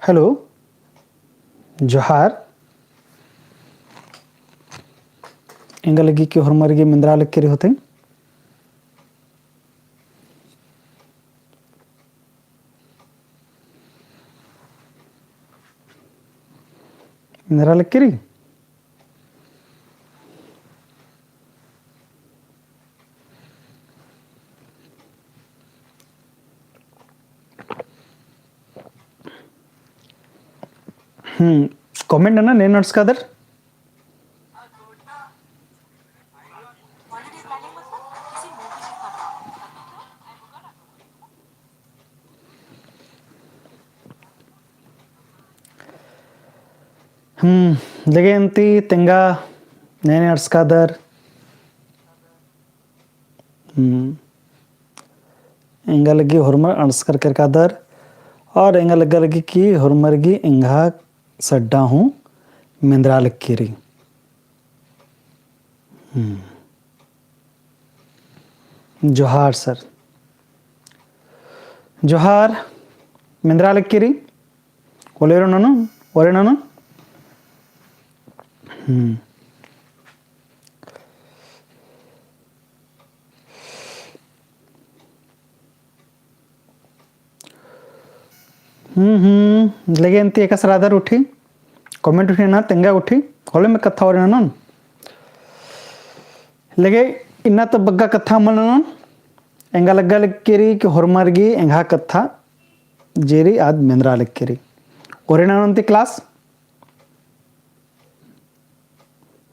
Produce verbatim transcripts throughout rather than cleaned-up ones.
Hello, जोहार। एंगा लगी कि होरमर गे मेंदरा लक्की रई होते। मेंदरा लक्की रई? हम्म, comment नना, नेन अंड़सकादर। हम्म, लेगे अन्ती तेंगा नेन अंड़सकादर। हम्म। एंगा लगी होरमर अंड़सकर केरकादर और एंगा लग्गा लगी कि होरमर गे एंग्है सड्डा हूँ मेंदरा लक्की रई। हम्म। जोहार सर। जोहार, मेंदरा लक्की रई। ओले रो ननोन, ओले ननोन। हम्म। हम्म, हम्म, लेगे अन्ती एकासे रअदर उठी, comment उठी नना, तेंगा उठी, होले में कत्था ओरे ननोन। लेगे इन्ना ता बग्गे कत्था मल ननोन, एंगा लग्गा लक्की रई कि होरमर गे एंग्है कत्था जे रई आद मेंदरा लक्की रई। ओरे ननोन ती class।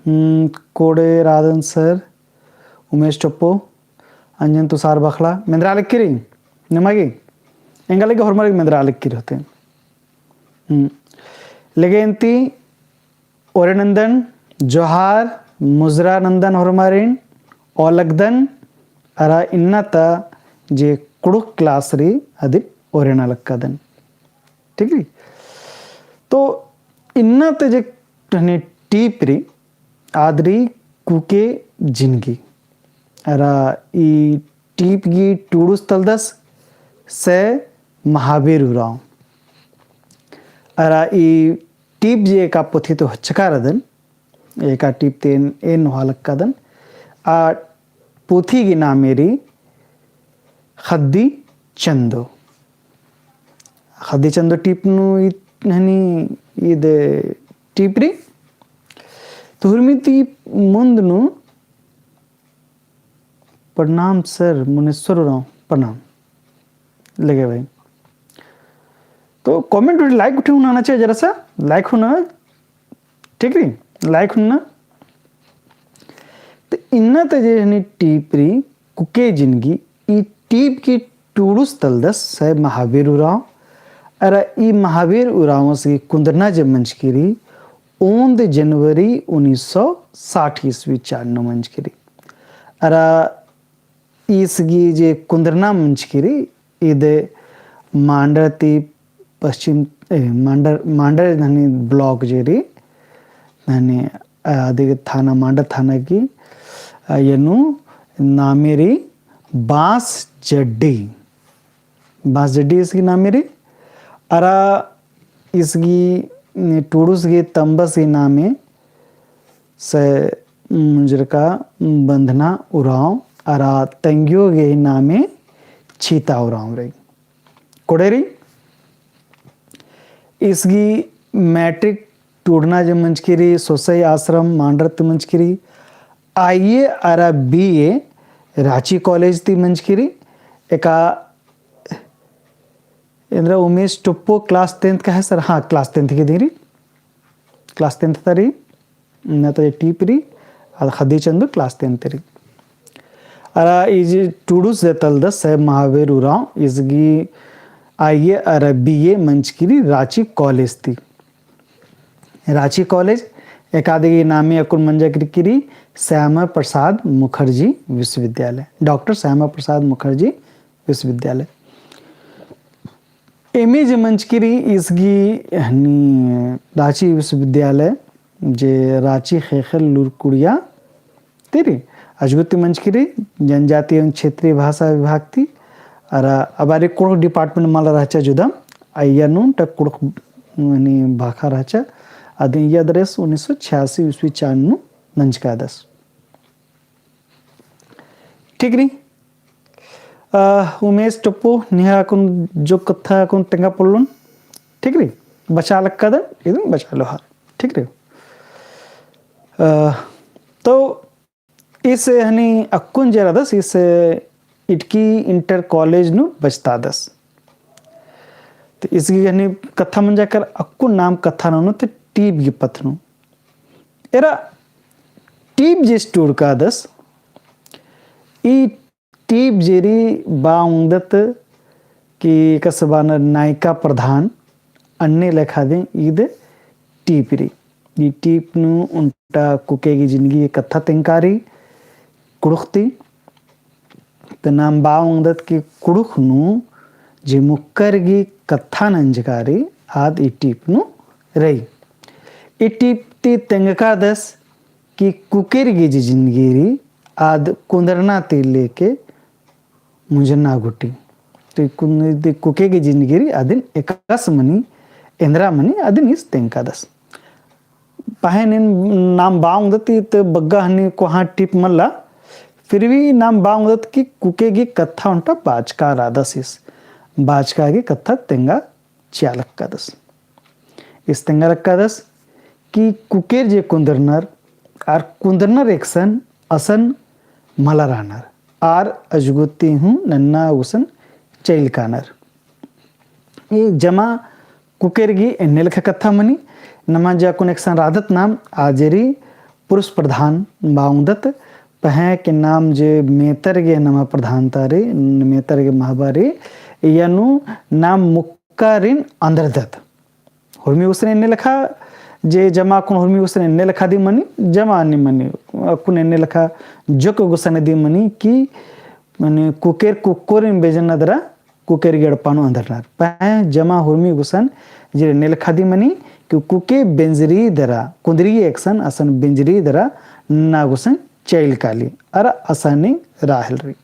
हम्म, कोड़े रअदन सर, उमेश टोप्पो, अंजन तुषार बखला, मेंदरा लक्की रई, निमा गे, एंगा लगी होरमर गे मेंदरा लक्की रई होते। हम्म, लेगे अन्ती ओरे नन्दन, जोहार, मुजरा नन्दन होरमारिन, ओलगदन, अरा इन्ना ता जे कुँड़ुख़ class रई, अदिन ओरे नना लक्कादन। ठीक रई? तो इन्ना ता जे हनी टीप रई, आद रई कुके जिनगी। अरा ई टीप गही टूड़ुस तलदस सै महावीर उराँव। अरा ई टीप जे एका पोथी ती होचका रअदन, एका टीप ती एन, एन नोहा लक्कादन। आ पोथी गही नामे रई ख़द्दी चंदो। ख़द्दी चंदो टीप नू इत-, हनी ईद टीप रई। तो हुरमी ती मुन्द नू प्रणाम सर, मुनेश्वर उराँव, प्रणाम। लेगे भाई। तो comment उठी, like उठी हूँ नना चाही जरा सा, like हूँ नना, ठीक रई, like हूँ नना। तो इन्ना ता जे हनी टीप रई, कुके जिनगी, ई टीप गही टूड़ुस तलदस सै महावीर उराँव। अरा ई महावीर उराँवस गही कुन्दरना जे मंजकी रई, ओन्द जनवरी उन्नीस सौ साठ ईस्वी चाड़ नू मंजकी रई। अरा ईस गही जे कुन्दरना मंजकी रई, ईद मांडर ती पश्चिम, ए, मांडर, मांडर हनी block जे रई, हनी, अ, अदिगे थाना, मांडर थाना गही, अ, अइय्या नू नामे रई बांस जड्डी। बांस जड्डी ईस गही नामे रई। अरा ईस गही, टूड़ुस गही तम्बस गही नामे सै मुंजरका बंधना उराँव अरा तंग्यो गही नामे छीता उराँव रई। कोड़े रई, ईस गही मैट्रिक टूड़ना जे मंजकी रई, सोसई आश्रम मांडर ती मंजकी रई, आईए अरा बीए राँची कॉलेज ती मंजकी रई, एका एन्दरा उमेश टोप्पो class tenth का है सर? हाँ, class tenth की दिम रई, class tenth ता रई, इन्ना ता टीप रई, अरा ख़द्दी चंदो class tenth रई। अरा ई जे टूड़ुस जे तलदस सै महावीर उराँव, ईस गही आईए अरा बीए मंजकी रई राँची कॉलेज ती। राँची कॉलेज, एका अदिगे नामे अक्कुन मंजा केरकी रई श्यामा प्रसाद मुखर्जी विश्वविद्यालय, डॉक्टर श्यामा प्रसाद मुखर्जी विश्वविद्यालय। एमे जे मंजकी रई ईस गही हनी राँची विश्वविद्यालय जे राँची ख़ेख़ेल लूरकुड़िया ती रई, अजगुत ती मंजकी रई, जनजातीय एवं क्षेत्रीय भाषा विभाग ती, अरा अबारी कुँड़ुख़ department मला रहचा जुदा, अइय्या नू ता कुँड़ुख़ हनी भाखा रहचा, अदिन ई अदरेस उन्नीस सौ छियासी ईस्वी चान नू नंजकादस। ठीक रई। अ, उमेश टोप्पो, निंग्है अक्कुन जो कत्था अक्कुन तेंगा पोल्लोन, ठीक रई, बचा लक्कादन, इदिन बचा लोहर, ठीक रई। अ, तो ईस हनी अक्कुन जे रअदस, ईस इटकी इंटर कॉलेज नू बचतादस। तो ईस गही हनी कत्था मंजा कर अक्कुन नाम कत्था ननू तो टीप गही पत्त नू। एरा टीप जे टूड़कादस, ई टीप जे रई बआ ओंगदत कि कस बअनर नायिका प्रधान, अन्ने लेखा दिम ईद टीप रई। ई टीप नू ओन्टा कुके गही जिनगी कत्था तेंगका रई, कुँड़ुख़ ती। तो नाम बआ ओंगदत कि कुँड़ुख़ नू जे मुक्कर गही कत्था नंजका रई, आद ई टीप नू रई। ई टीप ती तेंगकादस कि कुकेर गही जे जिनगी रई, आद कुन्दरना ती लेके मुंजरना गूटी। तो कुन-, ती कुके गही जिनगी रई, अदिन एकासे मनी, एन्दरा मनी, अदिन ईस तेंगकादस। पहें नीन नाम बआ ओंगदत तो बग्गे हनी कोहाँ टीप मल्ला, फिर भी नाम बआ ओंगदत कि कुके गही कत्था ओन्टा बाचका रअदस ईस। बाचका गही कत्था तेंगा चिआ लक्कादस। ईस तेंगा लक्कादस कि कुकेर जे कुन्दरनर, आर कुन्दरनर एकसन असन मला रअनर, आर अजगुती हूँ नन्ना गुसन चइल कानर। ई जमा कुकेर गही एन्ने लेखा कत्था मनी, नमा जे अक्कुन एकसन रअदत नाम, आ जे रई पुरुष प्रधान बआ ओंगदत, पहें कि नाम जे मेतर गही नमा प्रधानता रई, मेतर गही महबा रई, इया नू नाम मुक्कारिन अंदरदत। हुरमी गुसन एन्ने लेखा, जे जमा अक्कुन हुरमी गुसन एन्ने लेखा दिम मनी, जमा नीम मनी, अक्कुन एन्ने लेखा जोक गुसन दिम मनी कि मने कुकेर कुक्कोरिन बेंजना दरा कुकेर गही एड़पा नू अंदरनर। पहें जमा हुरमी गुसन जे एन्ने लेखा दिम मनी कि कुके बेंजरी दरा, कुन्दरी एकसन असन बेंजरी दरा नन्ना गुसन चइल काली, अरा असानी रआ हेलरी।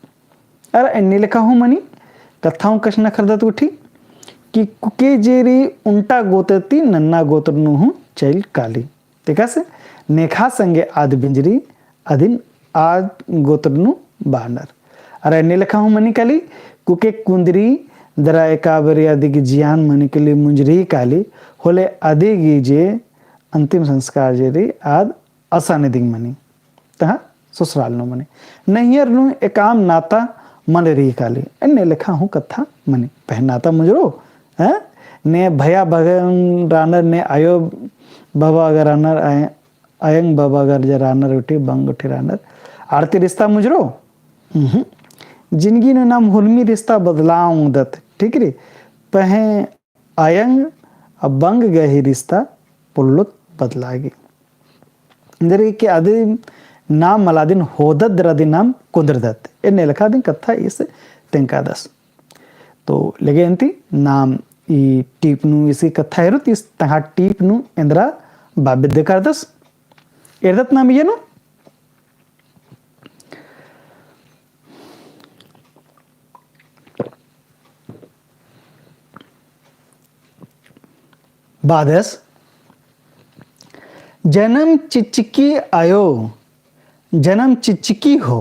अरा एन्ने लेखा हूँ मनी, कत्था हूँ कछनखरदत गुट्ठी कि कुके जे रई ओन्टा गोतर ती नन्ना गोतर नू हूँ चइल काली। तेकस नेखा संगे आद बेंजरी अदिन आद गोतर नू बअनर। अरा एन्ने लेखा हूँ मनी काली, कुके कुन्दरी दरा एका बेरी अदी गही जियान मनी काली, मुंजरी काली, होले अदी गही जे अंतिम संस्कार जे रई आद असाने दिम मनी। तहाँ ससुराल नू मनी। नैहर नू एकाम नाता मल रई काली। एन्ने लेखा हूँ कत्था मनी। पहें नाता मुंजरो, हैं? ने भया बहन रअनर, ने आयो बाबा अगर रअनर, आय-, अयंग बाबा अगर जे रअनर गुट्ठी, बंग गुट्ठी रअनर, आर ती रिश्ता मुंजरो? उहुँ। जिनगी नू नाम हुरमी रिश्ता बदला ओंगदत, ठीक रई? पहें अयंग आ बंग गही रिश्ता पोल्लोत बदलागी। एन्देरगे कि अदिन नाम मला अदिन होदत दरा अदिन नाम कुन्दरदत। एन्ने लेखा अदिन कत्था ईस तेंगकादस। तो लगे अन्ती नाम ई टीप नू ईस कत्था हेरुत ईस तंग्है टीप नू एन्दरा बआ बेद्दकादस। एरदत नाम इया नू बअदस, जनम चिच्चकी आयो, जनम चिच्चकी हो।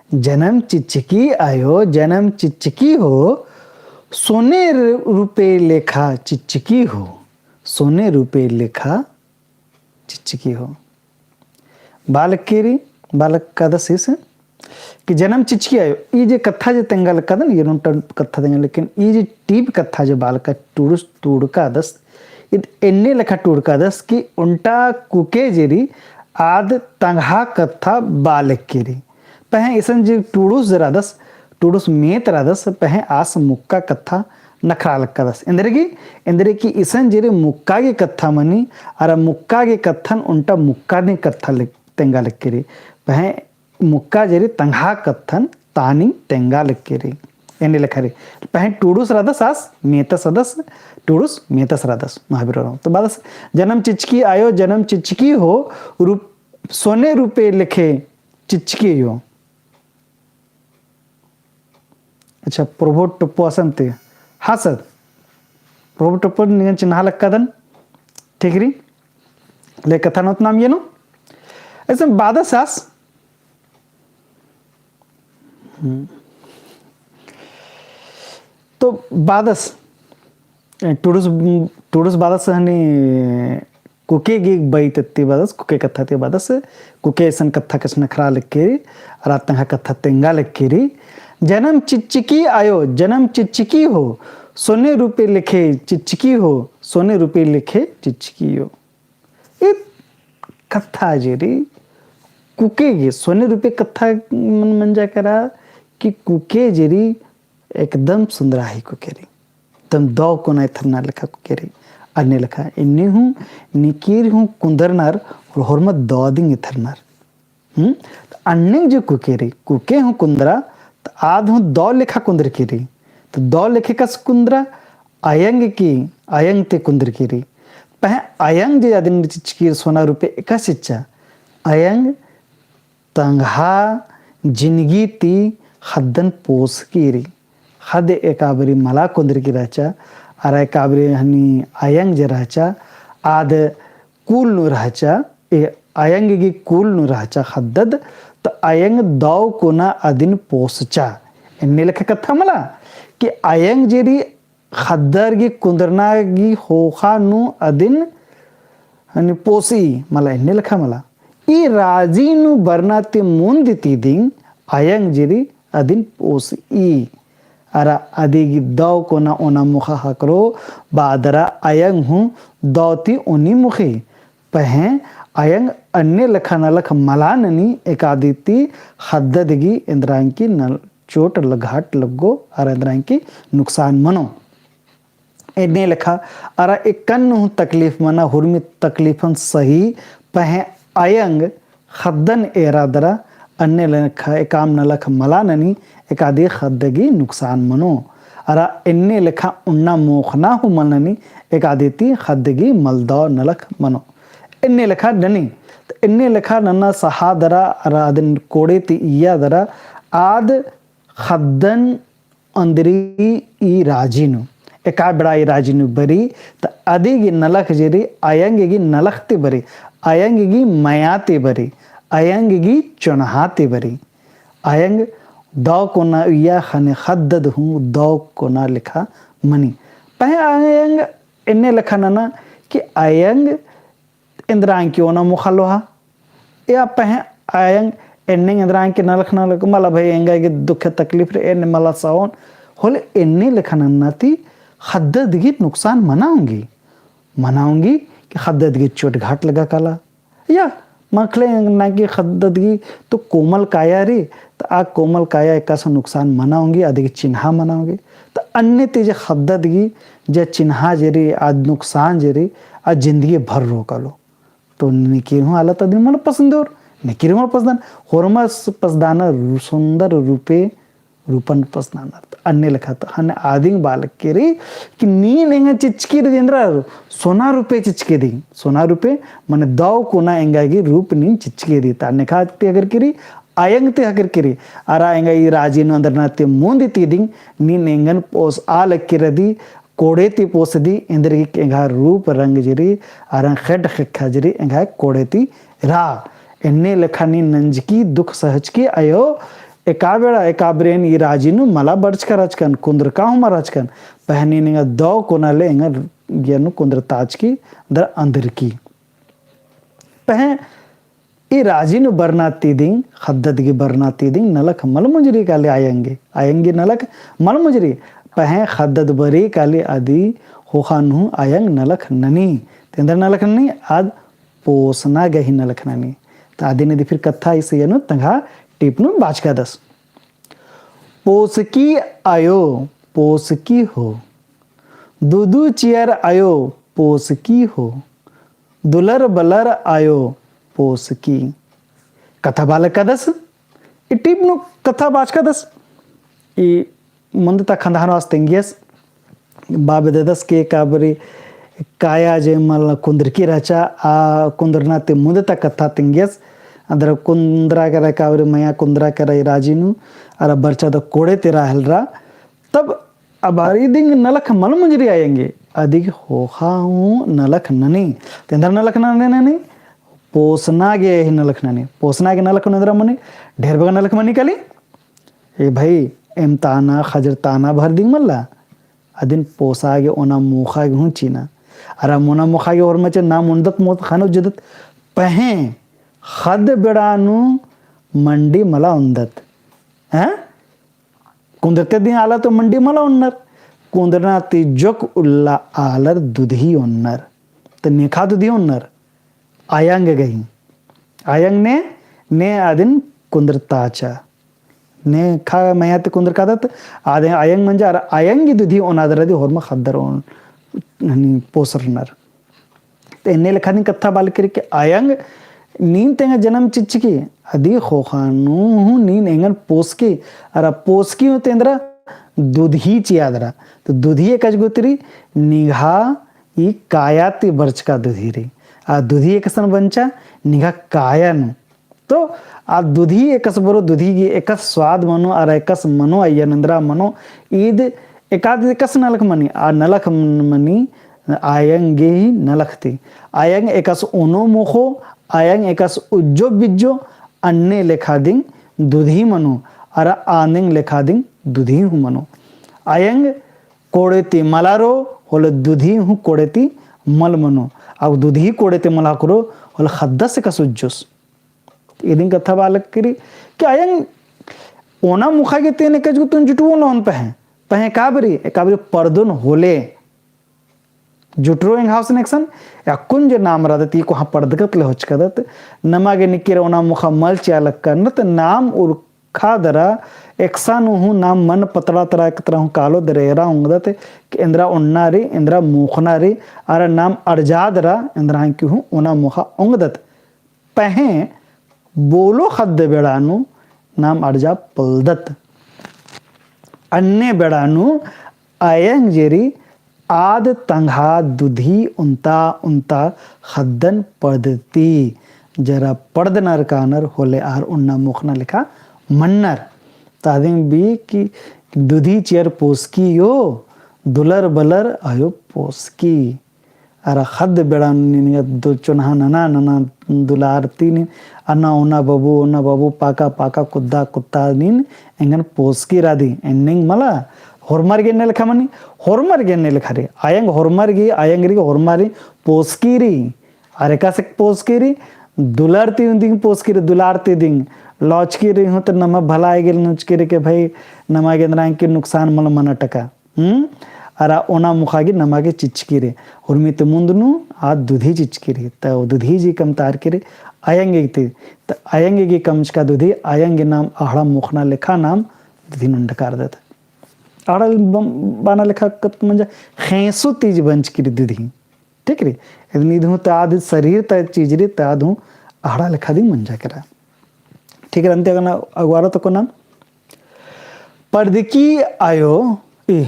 जनम चिच्चकी आयो, जनम चिच्चकी हो, सोने र-, रूपे लेखा चिच्चकी हो, सोने रूपे लेखा चिच्चकी हो। बआ लक्की रई, बआ लक्कादस ईस कि जनम चिच्चकी आयो। ई जे कत्था जे तेंगा लक्कादन, ई ओन्टा कत्था तेंगा, लेकिन ई जे टीप कत्था जे बआ लक्का टूड़ुस टूड़कादस, ईद एन्ने लेखा टूड़कादस कि ओन्टा कुके जे रई आद तंग्है कत्था बआ लक्की रई। पहें इसन जे टूड़ुस जे रअदस, टूड़ुस मेत रअदस, पहें आस मुक्का कत्था नखरआ लक्कादस। एन्देरगे, एन्देरगे कि इसन जे रई मुक्का गे कत्था मनी, अरा मुक्का गे कत्थन ओन्टा मुक्का गे कत्था ले-, तेंगा लक्की रई। पहें मुक्का जे रई तंग्है कत्थन तानी तेंगा लक्की रई। एन्ने लेखा रई। पहें टूड़ुस रअदस आस मेतस रअदस, टूड़ुस मेतस रअदस, महावीर उराँव। तो बअदस, जनम चिच्चकी आयो, जनम चिच्चकी हो, रूप, सोने रूपे लेखे चिच्चकी हो। अच्छा, प्रभु टोप्पो असन ती। हाँ सर। प्रभु टोप्पो निंगन चिन्हा लक्कादन, ठीक रई? ले कत्था नू तो नाम एनो। ऐसे बादस आस। हम्म। तो बादस, ए, टुडुस, टुडुस बादस हनी कुके गे बई तत्ती बादस, कुके कत्था ती बादस, कुके ऐसन कत्था कछनखरआ लक्की रई, अरा तंग्है कत्था तेंगा लक्की रई। जनम चिच्चकी आयो, जनम चिच्चकी हो, सोने रूपे लेखे चिच्चकी हो, सोने रूपे लेखे चिच्चकी हो। ई कत्था जे रई, कुके गे, सोने रूपे कत्था मन मंजा केरा कि कुके जे रई, एकदम सुन्दरा ही कुके रई। एकदम दौ कोना एथरना लेखा कुके रई। अन्ने लेखा, एन्ने हूँ, निकिर हूँ कुन्दरनर, होरमर दौ दिम एथरनर। हम्म? त अन्ने जे कुके रई, कुके हूँ कुन्दरा, त आद हूँ दौ लेखा कुन्दरकी रई। त दौ लेखे कस कुन्दरा, अयंग की, अयंग ती कुन्दरकी रई। पहें अयंग जे अदिन चिच्चकी रई सोना रूपे एकासे चिच्चा। अयंग तंग्है जिनगी ती ख़द्दन पोसकी रई। ख़द्द एका बारी मला कुन्दरकी रहचा, अरा एका बारी हनी अयंग जे रहचा, आद कुल नू रहचा, ए अयंग गी कुल नू रहचा ख़द्दद, त अयंग दौ कोना अदिन पोसचा। एन्ने लेखा कत्था मला कि अयंग जे रई ख़द्दर गी कुन्दरना गी ख़ोख़ा नू अदिन हनी पोसई मला, एन्ने लेखा मला। ई राजी नू बरना ती मुन्द ती दिम अयंग जे रई अदिन पोसई। अरा अदी गी दौ कोना ओना मुखा ख़क्खरो बअदरा अयंग हूँ दौ ती ओनी मुखी। पहें अयंग अन्ने लेखा नलख मला ननी एकादी ती ख़द्दद गी एन्दरा की नल चोट ल-, घाट लग्गो अरा एन्दरा की नुकसान मनो। एन्ने लेखा अरा एकन हूँ तकलीफ मना, हुरमी तकलीफन सही, पहें अयंग ख़द्दन एरा दरा अन्ने लेखा एकाम नलख मला ननी एकादी ख़द्द गी नुकसान मनो। अरा एन्ने लेखा ओन्ना मोख़ना हूँ मल ननी एकादी ती ख़द्द गी मलदौ नलख मनो। एन्ने लेखा ननी, त एन्ने लेखा नन्ना सहा दरा अरा अदिन कोड़े ती इया दरा आद ख़द्दन ओन्द्रई ई राजी नू। एका बेड़ा ई राजी नू बरई, त अदी गी नलख जे रई, अयंग गी नलख ती बरई, अयंग गी मया ती बरई, अयंग गी चोन्हा ती बरई। अयंग दौ कोना उइया ख़ने ख़द्दद हूँ दौ कोना लेखा मनी। पहें अयंग एन्ने लेखा नना कि अयंग एन्दरा की ओना मोख़ा लोहा। या पहें अयंग एन्ने एन्दरा की नलख नलख मला भई एंगा गे दुख तकलीफ रई एन्ने मला सओन। होले एन्ने लेखा नन्ना ती ख़द्दद गी नुकसान मना ओंगी। मना ओंगी कि ख़द्दद गी चोट घाट लगा काला। या मखले ना कि ख़द्दद गी तो कोमल काया रई, त आ कोमल काया एकासे नुकसान मना ओंगी, अदी गी चिन्हा मना ओंगी। त अन्ने ती जे ख़द्दद गी जे चिन्हा जे रई, आ नुकसान जे रई, आ जिन्दगी भर रोकालो। तो निकिर हूँ आलत अदिन मल पसंदोर, निकिर हूँ मल पसंदन, होरमर पसंदानर सुन्दर रूपे, रूपन पसंदानर। त अन्ने लेखा त हने अदिन बआ लक्की रई कि नीन एंगन चिच्चकी रई एन्दरा, सोना रूपे चिच्चकी रई, सोना रूपे मने दौ कोना एंगा गी रूप नीन चिच्चकी रई। त अन्ने लेखा ती ख़क्खरकी रई, अयंग ती ख़क्खरकी रई, अरा एंगा ई राजी नू ओन्द्रना ती मुन्द ती दिम नीन एंगन पोसआ लक्की रई, कोड़े ती पोसदी, एन्देरगे कि एंग्है रूप रंग जे रई, अरा खेड्ड ख़ेक्खा जे रई, एंग्है कोड़े ती रआ। एन्ने लेखा नीन नंजकी दुख सहचकी अयो, एका बेड़ा, एका बारी एन ई राजी नू मला बरचका रहचकन, कुन्दरका हूँ मल रहचकन, पहें नीन एंगा दौ कोना ले एंगा गे नू कुन्दरताचकी, दरा ओन्द्रकी। पहें ई राजी नू बरना ती दिम, ख़द्दद गी बरना ती दिम, नलख मल मुंजरी काली अयंग गी, अयंग गी नलख मल मुंजरी, पहें ख़द्दद बरई काली अदी ख़ोख़ा नू हूँ अयंग नलख ननी, त एन्देर नलख ननी, आद पोसना गही नलख ननी। त अदिन अदी फिर कत्था इसे एनो तंग्है टीप नू बाचकादस। पोसकी अयो, पोसकी हो। दुदु चियर अयो, पोसकी हो। दुलर बलर अयो पोसकी। कत्था बआ लक्कादस, ई टीप नू कत्था बाचकादस, ई मुन्द ता खंदहा नू आस तेंगियस, बआ बेद्ददस कि एका बारी काया जे मल कुन्दरकी रहचा, आ कुन्दरना ती मुन्द ता कत्था तेंगियस, अदरा कुन्दरा केरा एका बारी मया कुन्दरा केरा ई राजी नू, अरा बरचा दा कोड़े ती रआ हेलरा, तब आ बारी दिम नलख मल मुंजरी अयंग गी, अदिक ख़ोख़ा हूँ नलख ननी। तेंदर नलख ननी, ननी? पोसना गे ही नलख ननी। पोसना गे नलख नू एन्दरा मनी, ढेर बग्गे नलख मनी काली। ए भाई, एम ताना, खजर ताना भर दिंग मल्ला। अदिन पोसा गे ओना मोख़ा गे हूँ चिअना। अरा ओना मोख़ा गे होरमा चिआ नाम ओन्दत मोख़ा नू उज्जदत पहें ख़द्द बेड़ा नू मंडी मला ओन्दत। हैं? कुन्दरते दिम आलर तो मंडी मला ओन्नर। कुन्दरना ती जोक उल्ला आलर दुधी ओन्नर। तो नेखा दुधी ओन्नर। अयंग गही। अयंग ने, ने अदिन कुन्दरताचा। नेखा मया ती कुन्दर कादत, आदे अयंग मंजा, अरा अयंग गही दुधी ओना दरा दी होरमा ख़द्दर ओन, हनी पोसरनर। तो एन्ने लेखा दिम कत्था बालकिरी कि अयंग नीन तेंगा जनम चिच्चकी, अदी ख़ोख़ा नू हूँ नीन एंगन पोसकी, अरा पोसकी हूँ तेंदरा दुधी चिआ दरा। तो दुधी एकाज गुतरी निंग्हा ई काया ती बरचका दुधी रई। आ दुधी एकसन बंचा निंग्हा काया नू। तो आ दुधी एकस बरो दुधी गे एकस स्वाद मनो, अरा एकस मनो, अइय्या नंदरा मनो, ईद एकाद एकस नलख मनी, आ नलख मनी अयंग गही नलख ती। अयंग एकस ओनो मोख़ो, अयंग एकस उज्जो बिज्जो, अन्ने लेखा दिम दुधी मनो, अरा आंदेंग लेखा दिम दुधी हूँ मनो। अयंग कोड़े ती मला रो, होले दुधी हूँ कोड़े ती मल मनो। अब दुधी कोड़े ती मला करो, होले ख़द्दस एकस उज्जोस। इदिन कत्था बालकिरी कि अयंग ओना मोख़ा गे तेन एकाज गुतुन जुटुओन लोन पहें। पहें काबरी, काबरी परदोन होले। जुटरो एंग्है हौसन एकसन, अक्कुन जे नाम रअदत, ई कोहाँ परदकत ले होचकदत, नमा गे निकिर ओना मोख़ा मल चिआ लक्कन, त नाम उरखा दरा, एकसन हूँ नाम मन पतड़ा तरा एकतरा हूँ कालो दरा एरा ओंगदत, कि एन्दरा ओन्ना रई, एन्दरा मोख़ना रई, अरा नाम अड़जा दरा, एन्दरा हंकी हूँ ओना मोख़ा ओंगदत। पहें बोलो ख़द्द बेड़ा नू नाम अड़जा पोल्लदत। अन्ने बेड़ा नू अयंग जे रई आद तंग्हा दुधी ओन्ता ओन्ता ख़द्दन परदती। जरा परदनर कानर होले आर ओन्ना मोख़ना लेखा मन्नर। तादिम बी कि दुधी चिअर पोसकी यो, दुलर बलर आयो पोसकी। अरा ख़द्द बेड़ा नू नीन दो चोन्हा नना नना दुलारती नीन, अन्ना ओना बबू, ओना बबू, पाका पाका, कुद्दा कुत्ता नीन एंगन पोसकी रअदी। एन्नेंग मला, होरमर गे एन्ने लेखा मनी, होरमर गे एन्ने लेखा रई। अयंग होरमर गे, अयंग रई होरमर रई, पोसकी रई। अरा एकासे पोसकी रई, दुलारती दिम पोसकी रई, दुलारती दिम। लौचकी रई हूँ तो नमा भला आय गेल नुचकी रई के भाई, नमा गे एन्दरा एंकी नुकसान मल मना टका। हम्म? अरा ओना मोख़ा गे नमा गे चिच्चकी रई। उर्मी ती मुन्द नू आ दुधी चिच्चकी रई। त दुधी जी कमतारकी रई अयंग गे ती। त अयंग गे कमचका दुधी, अयंग गे नाम अहड़ा मोख़ना लेखा नाम दुधी नंडकारदत। अहड़ा बम-, बाना लेखा कत मंजा ख़ेंसु तीज बंचकी रई दुधी। ठीक रई? इदन इद हूँ त आद शरीर ता चीज रई, त आद हूँ अहड़ा लेखा दिम मंजा केरा। ठीक रई, अन्ते अगना अगुवारा तो कोना। परदकी आयो, ई,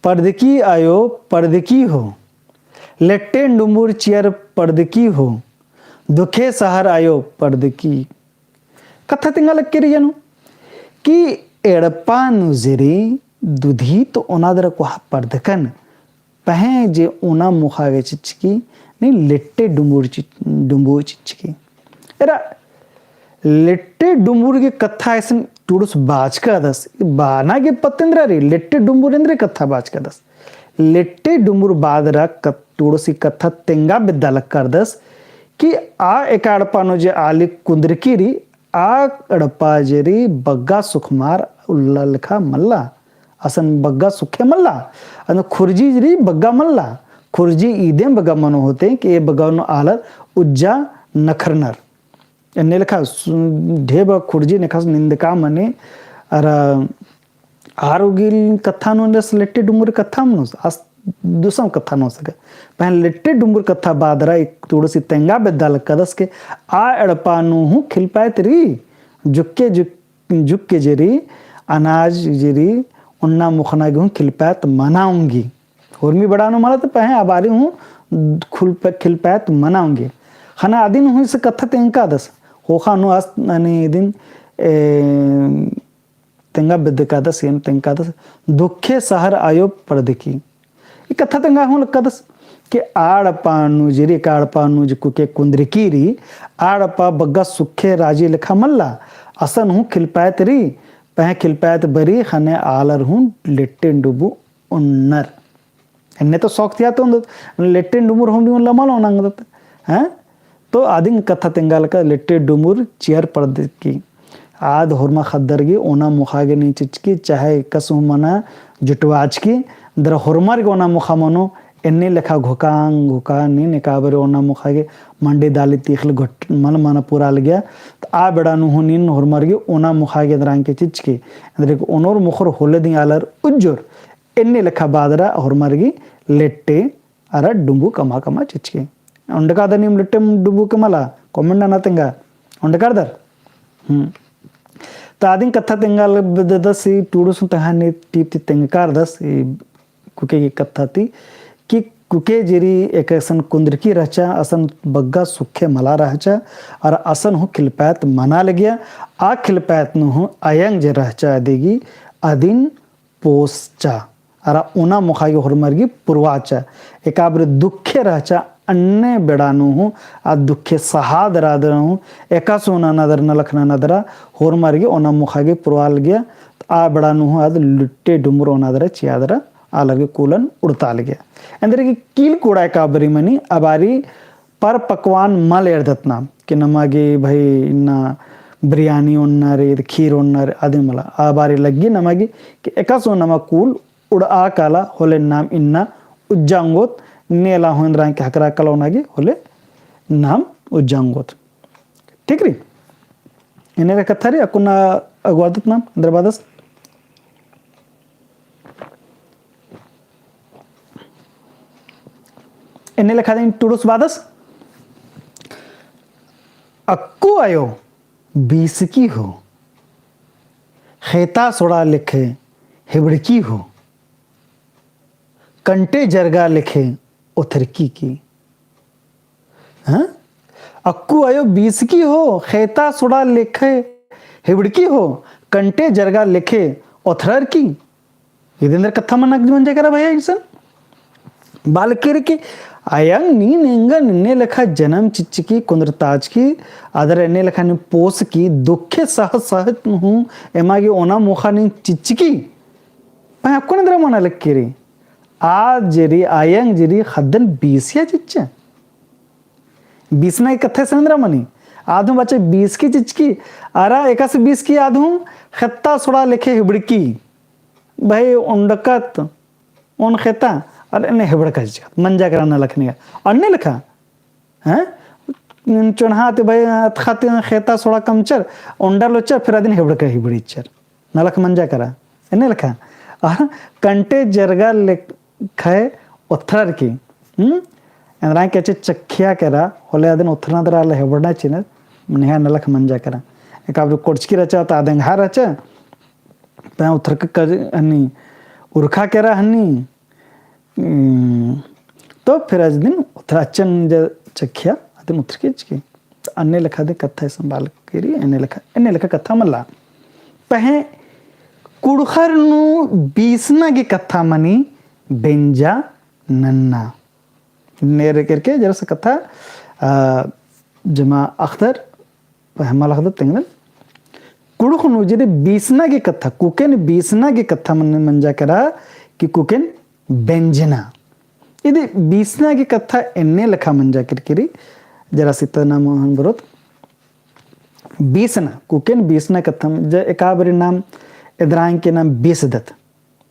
परदकी आयो, परदकी हो। लेट्टे डुम्बुर चिअर परदकी हो। दुखे सहर आयो परदकी। कत्था तेंगा लक्की रई जनू कि एड़पा नू जे रई दुधी तो ओना दरा कोहा परदकन। पहें जे ओना मोख़ा गे चिच्चकी, नीन लेट्टे डुम्बुर चिच-, डुम्बुर चिच्चकी। एरा लेट्टे डुम्बुर गे कत्था अइसन टुड़ुस बाचकादस, बाना गे पत्त एन्दरा रई, लेट्टे डुम्बुर एन्दरे कत्था बाचकादस। लेट्टे डुम्बुर बअदरा कत-, टुड़ुस ई कत्था तेंगा बेद्दा लक्कारदस कि आ एका एड़पा नू जे आली कुन्दरकी रई, आ एड़पा जे रई बग्गा सुखमार उल्ला लेखा मल्ला। असन बग्गा सुखे मल्ला। अन खुर्जी जे रई बग्गा मल्ला। खुर्जी इदेम बग्गा मनो होते कि ए बग्गा नू आलर उज्जा नखरनर। एन्ने लेखा सु-, ढेबा खुर्जी नेखस निंदका मने अरा आर उगिल कत्था नू एन्देस लेट्टे डुम्बुर कत्था मनोस, आस दुसम कत्था नू सके। पहें लेट्टे डुम्बुर कत्था बअदरा एक टुड़ुस ई तेंगा बेद्दा लक्कादस के आ एड़पा नू हूँ खिलपायत रई, जुक्के जुक-, जुक्के जे रई, अनाज जे रई, ओन्ना मोख़ना गे हूँ खिलपायत मना ओंगी। होरमी बेड़ा नू मला तो पहें आ बारी हूँ खुलप-, खिलपायत मना ओंगी। ख़ने अदिन हूँ इस कत्था तेंगकादस, ख़ोख़ा नू आस, यानी इदिन, ए, तेंगा बेद्दकादस, एम तेंगकादस, दुखे सहर आयो परदकी। कत्था तेंगा हूँ लक्कादस कि आड़पा नू जे रई, आड़पा नू जे कुके कुन्दरकी रई, आड़पा बग्गा सुखे राजी लेखा मल्ला, असन हूँ खिलपायत रई, पहें खिलपायत बरी ख़ने आलर हूँ लेट्टे डुबु ओन्नर। एन्ने तो सौख तिया तो ओन्दत, लेट्टे डुमुर हूँ निमन लमाल ओना ओंगदत, हैं? तो अदिन कत्था तेंगा लक्का लेट्टे डुमुर चियर परदकी। आद होरमा ख़द्दर गे ओना मोख़ा गे नीन चिच्चकी, चाहे एकासे हूँ मना जुटवाचकी, दरा होरमर गे ओना मोख़ा मनो, एन्ने लेखा घोकांग घोका नीन एकाबारी ओना मोख़ा गे मंडी दाली तीख़िल घोट-, मल मना पूरा लगिया। तो आ बेड़ा नू हूँ नीन होरमर गे ओना मोख़ा गे दरा गे चिच्चकी। एन्देरगे ओनोर मोख़ोर होले दिम आलर उज्जोर, एन्ने लेखा बअदरा होरमर गे लेट्टे अरा डुम्बु कमआ कमआ चिच्चकी। ओंडकादर नीम लेट्टे डुम्बु के मला, comment नना तेंगा। ओंडकारदर? हम्म। तो अदिन कत्था तेंगा लक्कादस ई टुड़ुस हूँ तंग्है नीन टीप ती तेंगकारदस ई कुके की कत्था ती कि कुके जे रई एकासे कुन्दरकी रहचा, असन बग्गा सुखे मला रहचा, अरा असन हूँ खिलपायत मना लगिया, आ खिलपायत नू हूँ अयंग जे रहचा अदिगी, अदिन पोसचा। अरा ओना मोख़ा गे होरमर गे पुरवाचा। एकाबारी दुखे रहचा, अन्ने बेड़ा नू हूँ आ दुखे सहा दरा दरा हूँ, एकासे ओना नदर नलख नना दरा, होरमर गे ओना मोख़ा गे पुरवा लगिया, आ बेड़ा नू हूँ आद लेट्टे डुमुर ओना दरा चिआ दरा, आलर गे कुलन उड़ता लगिया। एन्देरगे कील कुड़ा एकाबारी मनी, आ बारी पर पकवान मल एरदत नाम, कि नमा गे भई इन्ना बिरयानी ओन्नर, ईद खीर ओन्नर, अदिन मला। आ बारी लग्गी नमा गे, कि एकासे नमा कुल उड़आ काला होले नाम इन्ना उज्जा ओंगोत, नेला हूँ एन्देर के हकरा काला ओना गे होले नाम उज्जा ओंगोत। ठीक रई? एन्ने लेखा कत्था रई, अक्कुन अगुवादत नाम, एन्देर बअदस। एन्ने लेखा दिम टुड़ुस बअदस। अक्कु अयो बीसकी हो, ख़ेता सोड़ा लेखे हिबड़की हो, कंटे जरगा लेखे ओथरकी की। हाँ? अक्कु अयो बीसकी हो, ख़ेता सोड़ा लेखे हिबड़की हो, कंटे जरगा लेखे ओथरकी। इदिन एन्देर कत्था मना मंजा केरा भैया इसन। बअर केरी कि अयंग नीन एंगन एन्ने लेखा जनम चिच्चकी, कुन्दरताचकी, अदर एन्ने लेखा नीन पोसकी, दुखे सह सह हूँ एमा गे ओना मोख़ा नीन चिच्चकी। पहें अक्कुन एन्देर मना लग केरी। आ जे रई, अयंग जे रई, ख़द्दन बीसिया चिच्चा। बीसना की कत्था इसन एन्देर मनी। आद हूँ बाचा बीसकी चिच्चकी, अरा एकासे बीसकी आद हूँ ख़ेता सोड़ा लेखे हिबड़की। भई ओंडकत, ओन ख़ेता, अरा एन्ने हिबड़का चिच्चकत, मंजा केरा नलख निंगा। अन्ने लेखा, हैं? चोन्हा ती भई अतख़ा ती ख़ेता सोड़ा कमचर, ओंडा लोचर, फिर अदिन हिबड़का हिबड़ीचर। नलख मंजा केरा। एन्ने लेखा। अरा कंटे जरगा लेखे ओथरकी। हम्म? एन्देर के चिच्चा चखिया केरा, होले अदिन ओथरना दरा ले हिबड़ना चिअनर, नेहा नलख मंजा केरा। एकाबारी कोड़चकी रहचा, ता अदेंग्हा रहचा, ता ओथरका हनी, उरखा केरा हनी, हम्म, तो फिर अदिन ओथरा चिअन जे चखिया, अदिन ओथरकी चिच्चकी। तो अन्ने लेखा दिम कत्था इसन बअर केरी, एन्ने लेखा, एन्ने लेखा कत्था मल्ला। पहें कुँड़ुख़र नू बीसना गे कत्था मनी बेंजा नन्ना। एन्ने केरके जरा सा कत्था, आ, जमा अख़दर, पहें मल अख़दर तेंगदन। कुँड़ुख़ नू जे रई बीसना गे कत्था, कुकेन बीसना गे कत्था मनी मंजा केरा कि कुकेन बेंजना। इदी बीसना गे कत्था एन्ने लेखा मंजा केरकी रई, जरा सा इत्ता नाम हूँ बरओत। बीसना, कुकेन बीसना कत्था, जे एकाबारी नाम एन्देर के नाम बीसदत।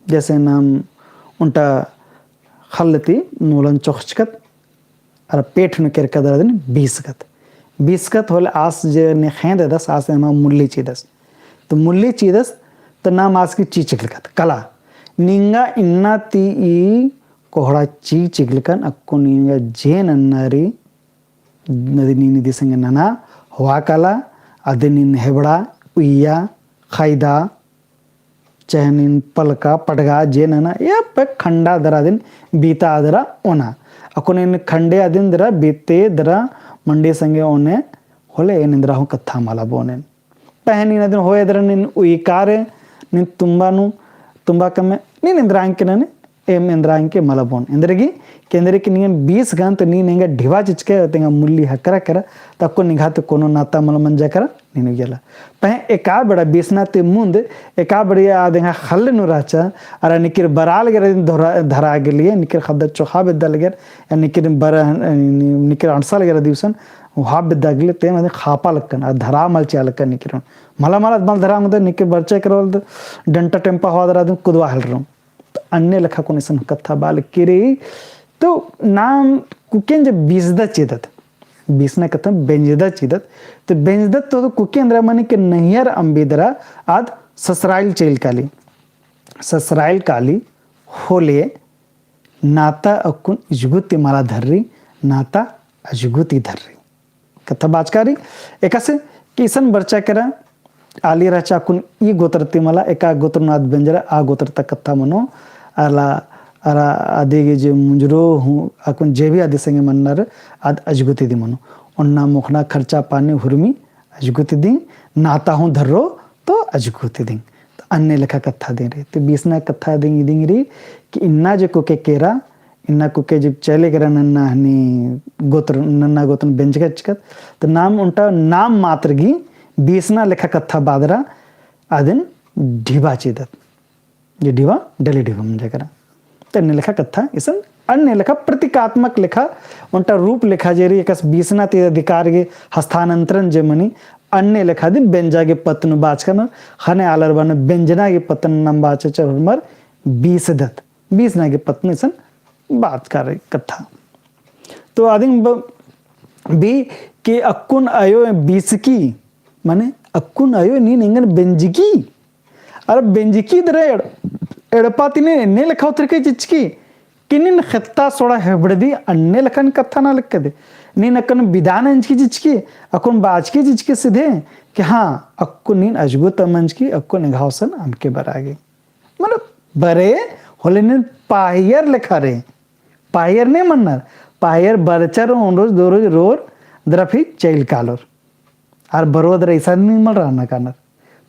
जैसे नाम ओन्टा ख़ल्ल ती नूलन चोख़चकत, अरा पेट नू केरकदर अदिन बीसकत। बीसकत होले आस जे ने ख़ेंदेदस, आस एमा मुल्ली चिअदस। तो मुल्ली चिअदस, तो नाम आस गे चिच्चकत कला। निंगा इन्ना ती ई कोहड़ा चिच्चकन, अक्कु निंगा जे नन्ना रई, अदिन नीन इदी संगे नना होआ काला, अदिन नीन हिबड़ा, उइया, ख़ैदा, चाहे नीन पलका, पडगा, जे नना, या पे खंडा दरा अदिन बीता दरा ओना। अक्कु नीन खंडे अदिन दरा, बीते दरा, मंडी संगे ओने, होले एन एन्देर हूँ कत्था मला बओन एन। पहें नीन अदिन होय दरा नीन उइकारे, नीन तुम्बा नू, तुम्बा कमे, नीन एन्देर के नने, एम एन्दरा एंके मला बओन। एन्दरा गे, कि एन्दरा गे कि नीन बीस गन तो नीन एंगा ढिबा चिचके, तेंगा मुल्ली हकरा केरा, तो अक्कुन निंग्है ती कोनो नाता मला मंजा केरा, नीन उइयला। पहें एका बेड़ा बीसना ती मुन्द, एका बेड़ा आद एंगा ख़ल्ल नू रहचा, अरा निकिर बरआ लगेर धरा, धरआ गेलियर, निकिर ख़द्द चोख़ा बेद्दा लगेर, या निकिर बर-, निकिर अंड़सा लगेर दिवसन, उहा बेद्दा गेलियर, ते मने ख़ापा लक्कन, आ धरआ मल चिआ लक्कन निकिर। मला मला मल धरआ ओंगदर, निकिर बरचा केरा ओल डंटा टेम्पा होआ दरा दिम कुदवा हेलरओ। तो अन्ने लेखा कुन इसन कत्था बआ लगी रई। तो नाम कुकेन जब बीसदा चिदत, बीसना कत्था बेंजदा चिदत, तो बेंजदत तो, तो कुके एन्दरा मनी के नैहर अम्बी दरा आद ससराइल चइल काली। ससराइल काली होले नाता अक्कुन इजगुती मला धर्री, नाता अजगुती धर्री। कत्था बाचका रई, एकासे कि इसन बरचा केरा, आली रहचा अक्कुन ई गोत्र ती मला, एका गोत्र नू आद बेंजरा, आ गोत्र ता कत्था मनो, अरा, अरा अदी गे जे मुंजरो हूँ, अक्कुन जे भी अदी संगे मन्नर, आद अजगुती दी मनो। ओन्ना मोख़ना खर्चा पानी हुरमी अजगुती दी, नाता हूँ धर्रो तो अजगुती दी। तो अन्ने लेखा कत्था दी रई। तो बीसना कत्था दी, दी रई कि इन्ना जे कुके केरा, इन्ना कुके जब चले केरा नन्ना हनी गोत्र, नन्ना गोत्र बेंजका चिचकत, तो नाम ओन्टा नाम मात्र गी बीसना लेखा कत्था बआ दरा आदिन ढिबा चिदत। जे ढिबा, डली ढिबा मंजा केरा। तो अन्ने लेखा कत्था, इसन अन्ने लेखा प्रतीकात्मक लेखा, ओन्टा रूप लेखा जे रई, एकासे बीसना ती अधिकार गे हस्तांतरण जे मनी, अन्ने लेखा दी बेंजा गे पत्त नू बाचका नू, ख़ने आलर बअनर बेंजना गे पत्त नू नाम बाचचर होरमर बीसदत। बीसना गे पत्त नू इसन बाचका रई कत्था। तो आदिन ब-, बी कि अक्कुन अयो बीसकी, माने अक्कुन अयो नीन एंगन बेंजकी। अरा बेंजकी दरा एड़-, एड़पा ती नीन एन्ने लेखा उतरकी चिचकी, कि नीन ख़ेत्ता सोड़ा हेबड़दी अन्ने लेखन कत्था नना लक्कदय। नीन अक्कुन बिदान अंजकी चिचकी, अक्कुन बाचकी चिचकी सीधे, कि हाँ, अक्कुन नीन अजगुत मंजकी, अक्कुन एंग्है गुसन अमके बरआ गे। मतलब, बरे होले नीन पाहियर लेखा रई। पाहियर ने मन्नर, पाहियर बरचर ओन रोज, दो रोज रोर, दरा फिर चइल कालोर। आर बरओ दरा इसन नीन मल रअना कानर।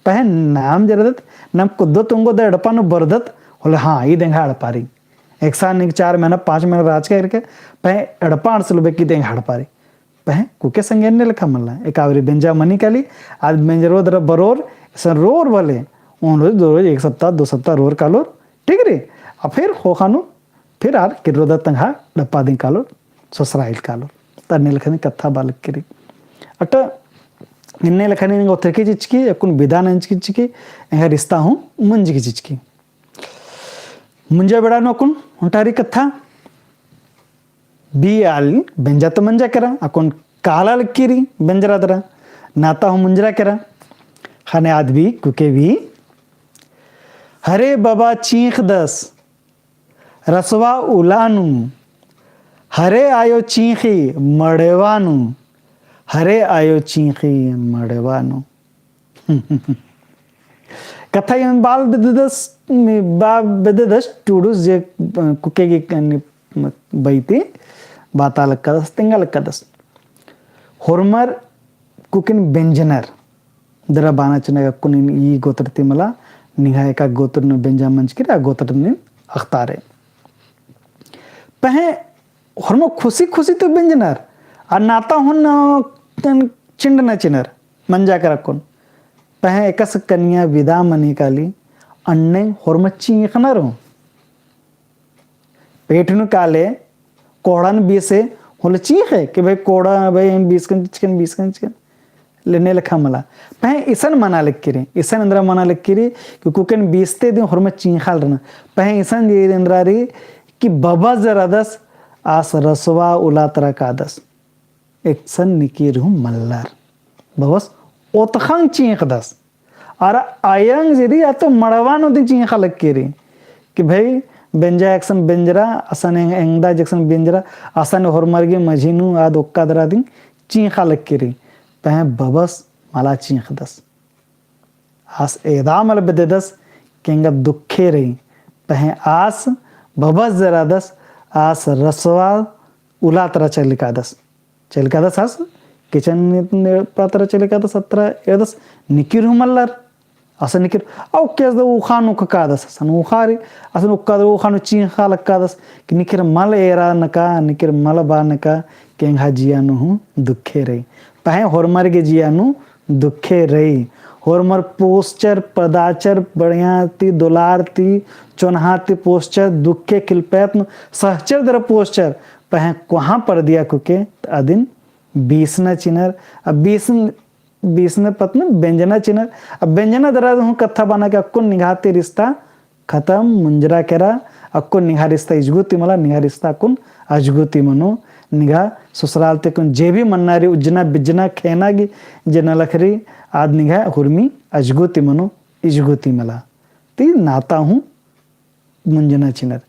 पहें नाम जरदत, नाम कुद्दो तुंगो द एड़पा नू बरदत, होले हाँ, ईद एंग्है एड़पा रई। एकसन नीन चार महीना, पाँच महीना रहचका इरके, पहें एड़पा अंड़सलबे कि ईद एंग्है एड़पा रई। पहें कुके संगे एन्ने लेखा मल्ला। एका बारी बेंजा मनी काली, आद बेंजरो दरा बरोर, इसन रोर भले, ओन रोज, दो रोज, एक सप्ताह, दो सप्ताह रोर कालोर, ठीक रई? आ फिर ख़ोख़ा नू, फिर आर किर्रो दा तंग्है एड़पा दिम कालोर, ससराइल कालोर। तो अन्ने लेखा नीन कत्था बआ लक्की रई। अट्टा, एन्ने लेखा नीन उतरकी चिचकी, अक्कुन बिदान अंजकी चिचकी, एंग्है रिश्ता हूँ मुंजकी चिचकी। मुंजा बेड़ा नू अक्कुन ओन्टा रई कत्था, बी आल बेंजा तो मंजा केरा, अक्कुन काला लक्की रई बेंजरा दरा, नाता हूँ मुंजरा केरा, ख़ने आद बी कुके बी, हरे बबा चींख़दस रसवा उला नू, हरे आयो चींख़ी मड़ेवा नू, हरे आयो चींख़ी मड़ेवा नू। कत्था एन बाल बेद्ददस, बा बेद्ददस टुडुस जे, अ, कुके गे कनी बई ती बाता लक्कदस, तेंगा लक्कदस। होरमर कुकिन बेंजनर, दरा बाना चिअना अक्कुन नीन ई गोत्र ती मला, निंग्है एका गोत्र नू बेंजा मंजकी रई, आ गोत्र नीन अख़तारय। पहें होरमर खुशी खुशी तो बेंजनर, आ नाता हूँ न, तन चिंडना चिअनर। मंजा केरा अक्कुन। पहें एकासे कनिया बिदा मनी काली, अन्ने होरमर चींख़नर हूँ। पेट नू काले, कोड़न बीसे, होले चींख़े, कि भाई कोड़ा, भाई हम बीसकन चिचकन, बीसकन चिचकन। एन्ने लेखा मला। पहें इसन मना लक्की रई, इसन एन्दरा मना लक्की रई, कि कुकिन बीसते दिम होरमर चींख़ालरना। पहें इसन जे एन्दरा रई, कि बबस जे रअदस, आस रसवा उला तरा कादस। एकसन निकिर हूँ मल्लर। बबस ओतख़न चींख़दस। अरा अयंग जे रई आ तो मड़वा नू दिम चींख़ा लक्की रई। कि भाई बेंजा एकसन बेंजरा, असन एंग-, एंगदा जे एकसन बेंजरा, असन होरमर गे मझी नू आद ओक्का दरा दिम चींख़ा लक्की रई। पहें बबस मला चींख़दस। आस एदा मल बेद्ददस कि एंगा दुखे रई। पहें आस बबस जे रअदस, आस रसवा उला तरा चइल कादस। चइल कादस आस, किचन पातरा चइल कादस, अतरा एदस निकिर हूँ मल्लर। असन निकिर, अउक्के असन उखा नू उखकादस, असन उखा री, असन उखकादस, उखा नू चींख़ा लक्कादस, कि निकिर मल एरा नका, निकिर मल बा नका, कि एंग्हा जिया नू हूँ दुखे रई। पहें होरमर गे जिया नू दुखे रई। होरमर पोसचर, पदाचर, बढ़िया ती, दुलार ती, चोन्हा ती पोसचर, दुखे किलपैत नू सहचर दरा पोसचर, पहें कोहाँ परदिया कुके, त अदिन बीसना चिनर, अब बीसन, बीसना पत्त नू बेंजना चिनर। अब बेंजना दरा हूँ कत्था बअना कि अक्कुन निंग्हा ती रिश्ता खतम, मुंजरा केरा, अक्कुन निंग्हा रिश्ता इजगु ती मला, निंग्हा रिश्ता अक्कुन अजगु ती मनो, निंग्हा ससुराल ती अक्कुन जे भी मन्ना री, उज्जना, बिज्जना, खेअना गे जे नलख री, आद निंग्हा हुरमी अजगु ती मनो, इजगु ती मला। ती नाता हूँ मुंजना चिनर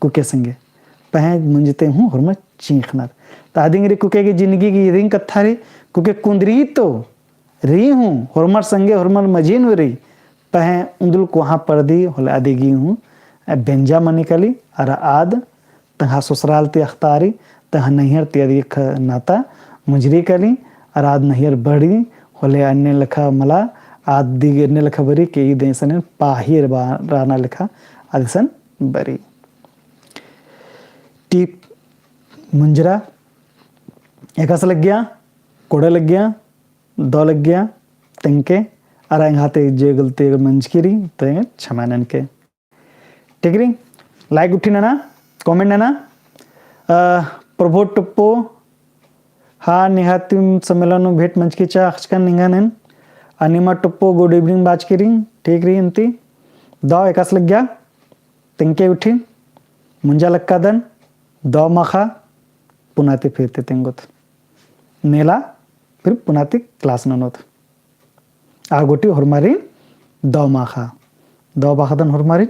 कुके संगे। पहें मुंजते हूँ होरमर चींख़नर। त अदिंग री कुके गे जिनगी गे इदिंग कत्था री, कुके कुन्दरी तो री हूँ, होरमर संगे होरमर मझी नू री, पहें उन्दुल कोहाँ परदी होले अदिगी हूँ बेंजा मनी काली, अरा आद तंग्हा ससुराल ती अख़तारी, तंग्हा नैहर ती अदिगी ख-, नाता मुंजरी काली, अरा आद नैहर बरी, होले अन्ने लेखा मला, आद दिग अन्ने लेखा बरी, कि ईद ऐसन पाही बा-, राना लेखा, आद ऐसन बरी। टीप मुंजरा एकासे लग्गिया, कोड़े लग्गिया, दौ लग्गिया, तेंके, अरा एंग्हा ती जे गलती अगर मंजकी री, तो एंगे क्षमा ननके। ठीक री, like उठी नना, comment नना। अ, प्रभो टोप्पो, हाँ, निंग्हा ती सम्मेलन नू भेंट मंजकी चा अख़चकन निंग्हन एन। अनिमा टोप्पो, good evening बाचकी री, ठीक री, अन्ती। दौ एकासे लग्गिया, तेंके उठी, मुंजा लक्कादन, दौ माख़ा, पुना ती फिर ती तेंगोत। नेला, फिर पुना ती class ननोत। आ गूटी होरमारिन दौ माख़ा। दौ बाख़दन होरमारिन,